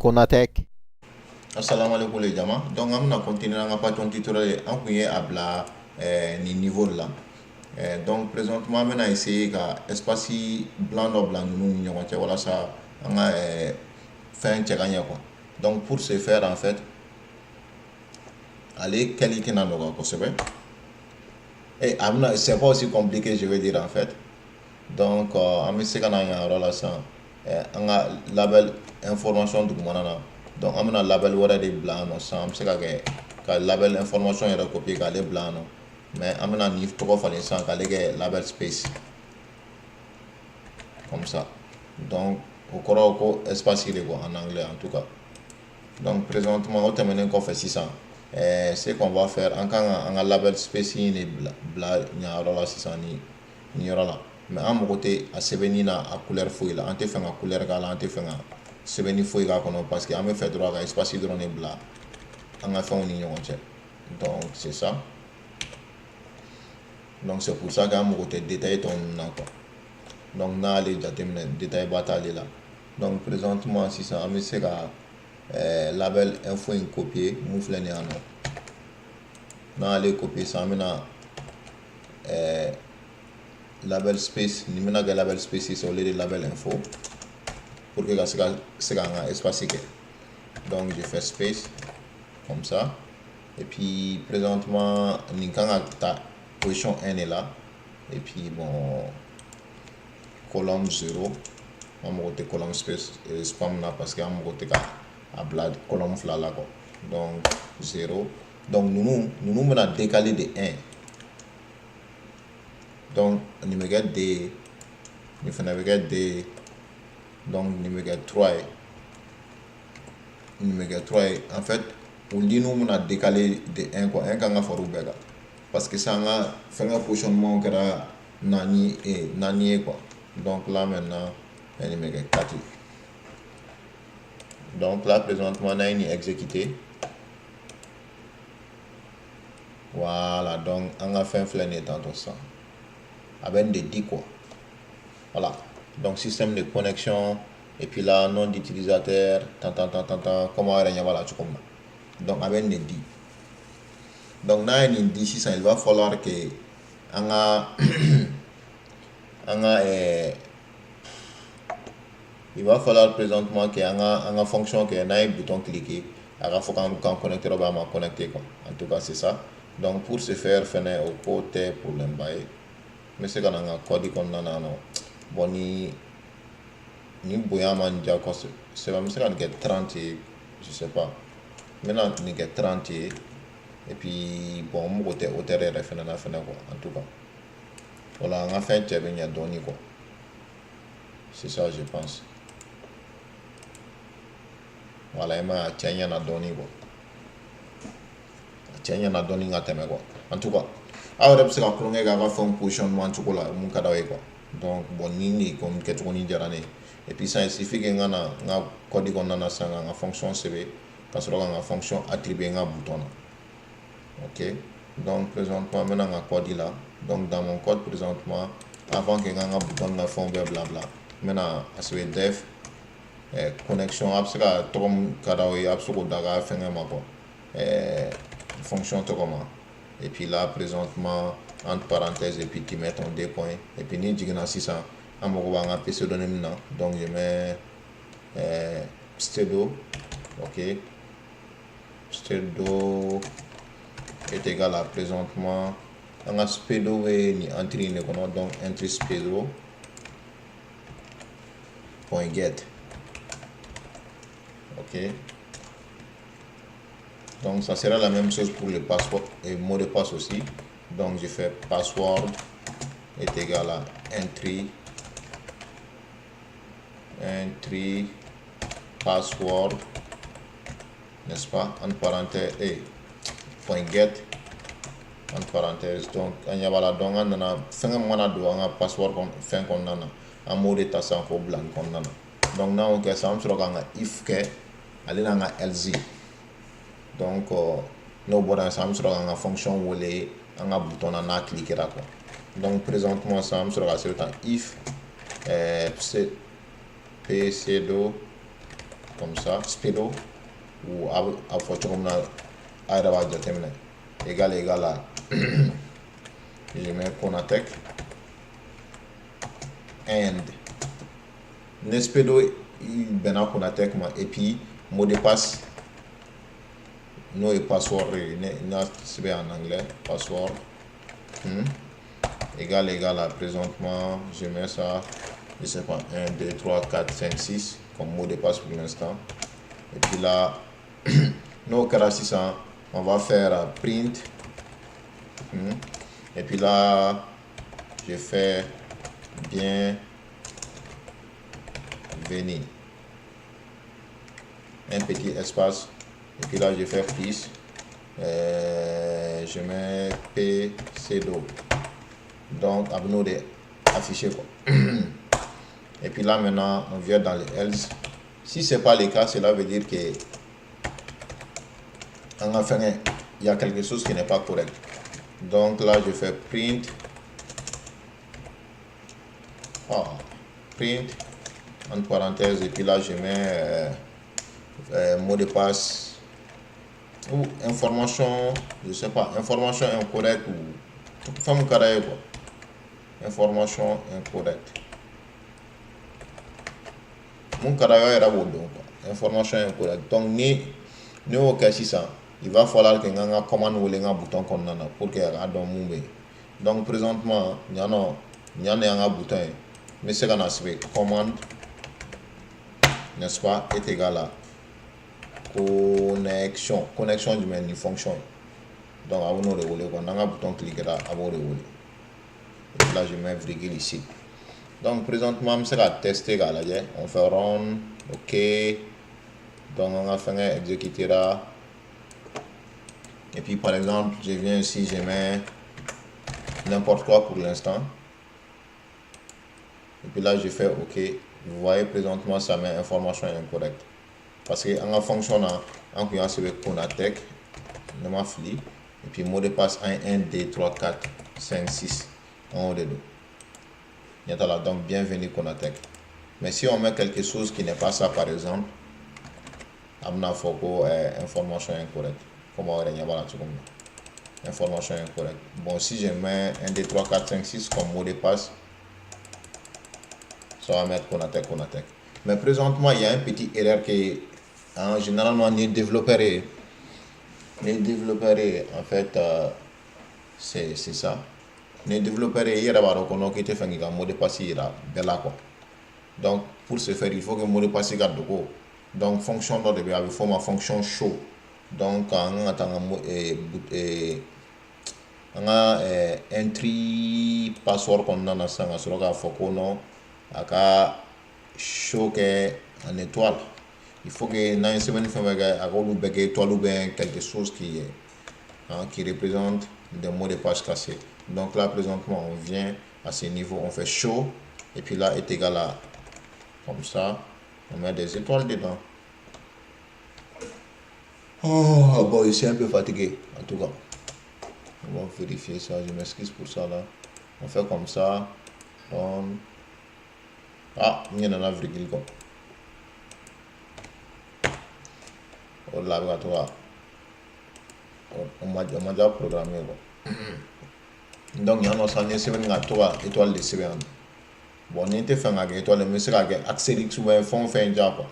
Konatec. Assalamu alaikum les jama. Donc an bɛna continuer an ka Python tutoriel ye. An kun ye a bila nin niveau de la. Donc présentement, an bɛna essayer ka espace blanc dɔ bila ninnu ni ɲɔgɔn cɛ walasa an ka fɛn cɛ ka ɲɛ quoi. Donc pour ce faire, en fait, ale kɛli tɛna nɔgɔya kosɛbɛ. Et a bɛna, c'est pas aussi compliqué, je veux dire, en fait. Donc an bɛ se ka na yan yɔrɔ la sisan, an ka label information dugumana na. Donc an bɛna label wɛrɛ de bila yan nɔ sisan. An bɛ se ka kɛ ka label information yɛrɛ copier k'ale bila yan nɔ, mais an bɛna nin tɔgɔ falen sisan k'ale kɛ label space comme ça. Donc o kɔrɔ ko espace de quoi, en anglais en tout cas. Donc présentement, o tɛmɛnen kɔfɛ sisan, ce qu'on va faire, an kan ka an ka label space in de bila bila nin yɔrɔ la sisan, nin yɔrɔ la. Mais an mago tɛ a sɛbɛnni na, a couleur foyi la. An tɛ fɛ ka couleur k'a la, an tɛ fɛ ka sɛbɛnni foyi k'a kɔnɔ, parce que an bɛ fɛ dɔrɔn ka espace dɔrɔn de bila an ka fɛnw ni ɲɔgɔn cɛ. Donc c'est ça. Donc c'est pour ça qu'an mago tɛ détail tɔ ninnu na quoi. Donc n'ale jateminɛ, détail ba t'ale la. Donc présentement sisan, an bɛ se ka label info in copier mun filɛ nin ye yan nɔ. N'ale copier sisan, an bɛna label space nin bɛna kɛ label space sisan au lieu de label info, pour que ka se k'an ka espace kɛ. Donc je fais space comme ça. Et puis présentement, nin kan ka ta position 1 de la. Et puis bon, colonne 0, an mago tɛ colonne space spam na, parce que an mago tɛ ka a bila colonne fila la quoi. Donc 0. Donc ninnu bɛna décaler de 1. Donc nin bɛ kɛ 2 ye, nin fana bɛ kɛ 2 ye. Donc nin bɛ kɛ 3 ye, nin bɛ kɛ 3 ye. En fait, o lignes bɛna décaler de 1 quoi. 1 kan ka fara u bɛɛ kan, parce que sisan an ka fɛnkɛ positionnement kɛra naani naani ye quoi. Donc là maintenant, nin bɛ kɛ 4 ye. Donc là présentement, n'an ye nin exécuter, voilà. Donc an ka fɛn filɛ nin ye tantôt sisan, a bɛ nin de di quoi. Voilà. Donc système de connexion, et puis là, nom d'utilisateur, tant tant tant tant tant, comme aw yɛrɛ ɲɛ b'a la cogo min na. Donc a bɛ nin de di. Donc n'a ye nin di sisan, il va falloir que an ka il va falloir présentement que an ka fonction kɛ, n'an ye bouton cliquer, a ka fɔ k'an connecté ou bien a ma connecté quoi. En tout cas, c'est ça. Donc pour ce faire fɛnɛ, o ko tɛ problème ba ye. N bɛ se ka na n ka code kɔnɔna na nɔ. Bon, ni bonya man diya kosɛbɛ, n bɛ se ka nin kɛ 30 ye, je sais pas. N bɛna nin kɛ 30 ye. Et puis bon, n mago tɛ hauteur yɛrɛ fɛnɛ na fɛnɛ quoi. En tout cas, voilà, an ka fɛn cɛ bɛ ɲɛ dɔɔni quoi. C'est ça, je pense. Voilà, i m'a ye, a cɛ ɲɛna dɔɔni quoi, a cɛ ɲɛna dɔɔni ka tɛmɛ quoi. En tout cas, aw yɛrɛ bɛ se ka tulonkɛ kɛ aw ka fɛnw positionnement cogo la mun ka d'aw ye quoi. Donc bon, nin de kɔni kɛcogo ni diyara ne ye. Et puis sisan, il suffit que n ka na n ka code kɔnɔna na sisan, ka n ka fonction sɛbɛn, ka sɔrɔ ka n ka fonction attribuer n ka bouton na. Ok, donc présentement, n bɛna n ka code la. Donc dans mon code présentement, avant que n ka n ka bouton ka fɛnw bɛɛ bila bila, n bɛna a sɛbɛn def connexion. A bɛ se ka tɔgɔ mun ka d'aw ye, a bɛ se k'o da ka fɛnkɛ ma quoi, fonction tɔgɔ ma. Et puis là présentement, entre parenthèses, et puis tu mets ton deux points. Et puis ni jiginna sisan, an mago b'an ka pseudonyme na. Donc je mets pseudo. Ok, pseudo est égal à, présentement, an ka pseudo bɛ nin entrée in de kɔnɔ. Donc entry pseudo point get. Ok, donc ça sera la même chose pour le password et mot de passe aussi. Donc je fais password est égal à entry password, n'est-ce pas, entre parenthèses, et point get entre parenthèses. Donc an ɲɛ b'a la. Donc an nana fɛn mana don an ka password fɛn kɔnɔna na, an b'o de ta sisan k'o bila nin kɔnɔna na. Donc n'an y'o kɛ sisan, an bɛ sɔrɔ k'an ka if kɛ, ale n'an ka else. Donc n'o bɔra yen sisan, an bɛ sɔrɔ k'an ka fonction wele an ka bouton na n'a cliquera quoi. Donc présentement sisan, an bɛ sɔrɔ ka sɛbɛn tan: if pseudo comme ça, spédo ou a fɔ cogo min na, a yɛrɛ b'a jateminɛ, égal égal à, je mets Konatec and ni spédo bɛnna Konatec ma, et puis mot de passe, n'o ye password ye, n'a sɛbɛn en anglais, password égal égal à, présentement je mets ça, je sais pas, 1 2 3 4 5 6 comme mot de passe pour l'instant. Et puis là, n'o kɛra sisan, on va faire print et puis là je fais bienvenue, un petit espace, et puis là je fais plus, je mets P pseudo. Donc a bɛ n'o de afficher quoi. Et puis là maintenant, on vient dans les else. Si c'est pas le cas, cela veut dire que an ka fɛngɛ, il y a quelque chose qui n'est pas correct. Donc là je fais print, oh, print entre parenthèses, et puis là je mets mot de passe ou information, je sais pas, information incorrecte ou fɛn mun ka d'a ye quoi, information incorrecte. Mun ka d'a ye, aw yɛrɛ b'o dɔn quoi, information incorrecte. Donc ni y'o kɛ sisan, il va falloir que n ka n ka commande wele n ka bouton kɔnɔna na pour que a k'a dɔn mun bɛ yen. Donc présentement, ɲan nɔ, ɲan de y'an ka bouton ye. N bɛ se ka na sɛbɛn commande, n'est-ce pas, est égal à connexion. Connexion jumɛn? Ni fonction ye. Donc a bɛ n'o de wele quoi. N'an ka bouton cliquera, a b'o de wele. Et puis là je mets virgule ici. Donc présentement, an bɛ se ka tester k'a lajɛ. On fait run, ok. Donc an ka fɛngɛ exécutera. Et puis par exemple, je viens ici, je mets n'importe quoi pour l'instant, et puis là je fais ok. Vous voyez, présentement ça met information incorrecte parce que an ka fonction na, an kun y'a sɛbɛn Konatec, ne ma fili, et puis mot de passe 1 1 2 3 4 5 6, an y'o de don ɲɛ t'a la. Donc bienvenue Konatec. Mais si on met quelque chose qui n'est pas ça, par exemple, a bɛna fɔ ko information incorrecte, comme aw yɛrɛ ɲɛ b'a la cogo min na, information incorrecte. Bon, si je mets 1 2 3 4 5 6 comme mot de passe, ça va mettre Konatec, Konatec. Mais présentement, il y a un petit erreur que, hein, généralement ni développeur, ni développeur, en fait, c'est ça, ni développeur i yɛrɛ b'a dɔn kɔnɔ k'i tɛ fɛ k'i ka mot de passe yira bɛɛ la quoi. Donc pour ce faire, il faut que mot de passe ka dogo. Donc fonction dɔ de bɛ yen, a bɛ f'o ma fonction show. Donc an kan ka taa an ka entry password kɔnɔna na sisan, ka sɔrɔ k'a fɔ ko non, a ka show kɛ en étoile. Il faut que n'an ye sɛbɛnni fɛn fɛn kɛ, a k'olu bɛɛ kɛ étoile ou bien quelque chose qui est, hein, qui représente des mots de passe cachés. Donc là présentement, on vient à ce niveau, on fait show et puis là est égal à, comme ça, on met des étoiles dedans. Oh bon, je suis un peu fatigué en tout cas. On va vérifier ça, je m'excuse pour ça là. On fait comme ça. Donc, ah, n ɲinɛna virgule kɔ. O de la a bɛ ka to ka o ma diya programme ye quoi. Donc yan nɔ sisan, n ye sɛbɛnni ka to ka étoile de sɛbɛn yan nɔ. Bon, ni n tɛ fɛ ka kɛ étoile, n bɛ se ka kɛ astérisque ou bien fɛn o fɛn diya quoi.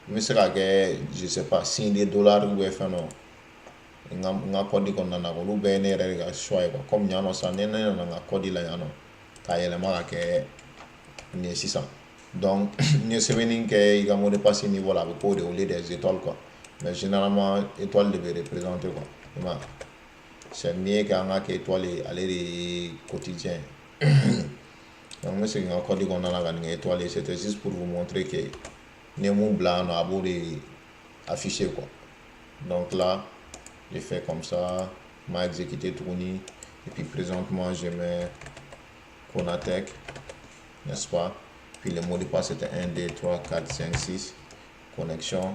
N bɛ se ka kɛ, je sais pas, signe de dollar ou bien fɛn dɔ n ka code kɔnɔna na. Olu bɛɛ ye ne yɛrɛ de ka choix ye quoi. Comme yan nɔ sisan, ni ne nana n ka code la yan nɔ k'a yɛlɛma ka kɛ nin ye sisan, donc n ye sɛbɛnni kɛ i ka mot de passe niveau la, a bɛ k'o de au lieu des étoiles quoi. Mais généralement, étoile de bɛ représenter quoi, i ma ye. C'est mieux qu'an ka kɛ étoile ye, ale de ye quotidien. Donc n bɛ segin n ka code kɔnɔna na ka nin kɛ étoile ye. C'était juste pour vous montrer que ni ye mun bila yan nɔ, a b'o de afficher quoi. Donc là je fais comme ça, m'a exécuté tuguni, et puis présentement je mets Konatec, n'est-ce pas, puis le mot de passe c'était 1 2 3 4 5 6, connexion,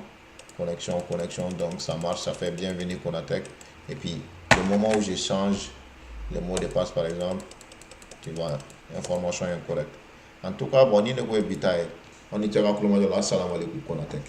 connexion, connexion. Donc ça marche, ça fait bienvenue Konatec. Et puis le moment où je change le mot de passe, par exemple, tu vois, information incorrecte. En tout cas, bon, ni ne ko ye bi ta ye, aw ni cɛ ka kulomajɔ la. Assalamu alaikum, Konatec.